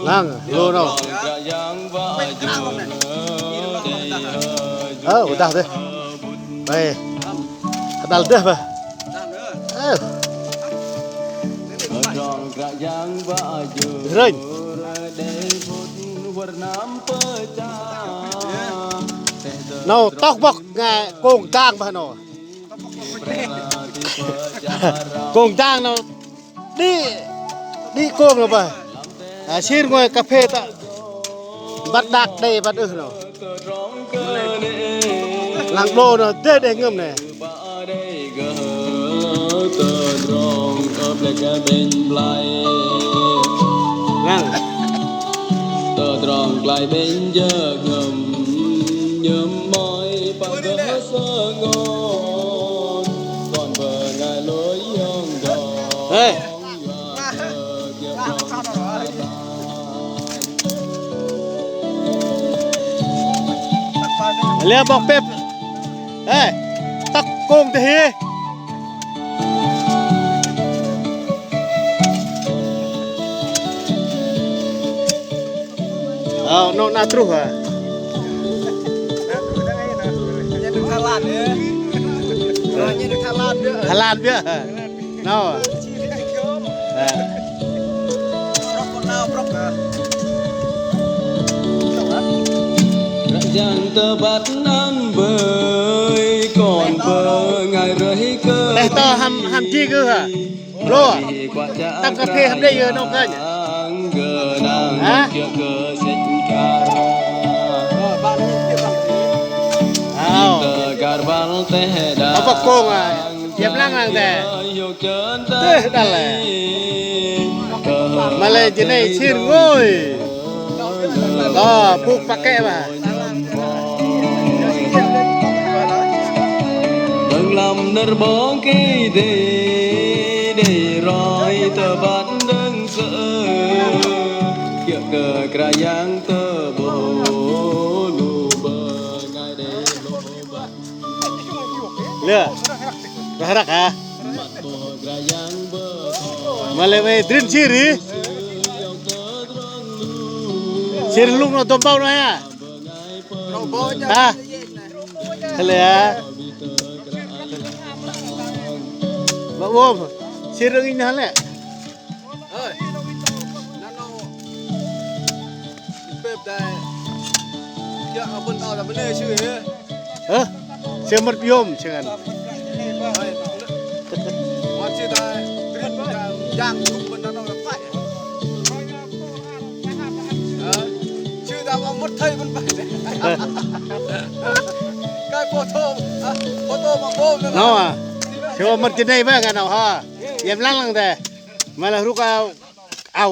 ນັ່ງໂລເນາະ ເອີ ບໍ່ດັງເດ້ ໄປ ກະດັນເດີ ເອີ ເຮີ້ຍ ເນາະ ຕອກບອກ ໂກງກາງບາດເນາະ ໂກງກາງເນາະ ດີ ດີໂກງເນາະ ບາດ ອາ ຊີນງວຍກາເຟຕະ ບັດດັກໄດ້ບັດເອີເນາະ ຫຼັງໂດເນາະ ເດ ເດເງິມແນ່ ນັ່ງ ເຮີ້ຍ ເຫຼືອບອກເປັບ ເອີ ຕັກໂກງຕະເຮ ເອົາ ນ້ອງນາຕຣູ ຮະ ທາລານເບຍ ເນາະ ເອີ ແຕ່ຕໍ່ຫຳ ຫຳຈີກເອີ ໂລ ຕຳກາເຟຫຳໄດ້ເອີ ນ້ອງເກີຍ ຮະ ອ້າວ ເອົາປາກໂກງ ອາ ຢຽບຫຼັງຫຼັງແຕ່ ເອີ ນັ້ນແຫຼະ ມາເລີຍຈະໄດ້ຊີນໂງຍ ກໍປູກປາກແກະມາ ເຫຼືອ ນາຮັກ ຮະ ມາເລີຍ ມາດຣິນຊີຣີ ຊີຣີລຸງເນາະ ຕົມເບົາໜ້ອຍ ອະ ຮະ ເລີຍ ມາໂອມ ຊີຣີອີກນັ້ນແຫຼະ ເອີ ນັ້ນເນາະ ເປັບໄດ້ ເຈົ້າເອົາເພິ່ນເອົາແຕ່ບໍ່ເລີຍຊື່ເອີ ເອີ ເຊື່ອໝົດໂຍມເຊື່ອກັນ ເອີ ວ່າຊິໄດ້ ຢ່າງ ຢ່າງລຸງເພິ່ນນັ້ນເນາະ ໄປ ເອີ ຊື່ຕາວ່າໝົດໄທມັນໄປ ກາຍໂຟໂຕ້ ອະ ໂຟໂຕ້ມາໂປ້ເນາະ ເນາະ ເຊື່ອວ່າມັນຈະໄດ້ເບິ່ງກັນເນາະ ຮະ ຢ້ຽມຫຼັງແຕ່ ມາລະ ລູກເອົາ ເອົາ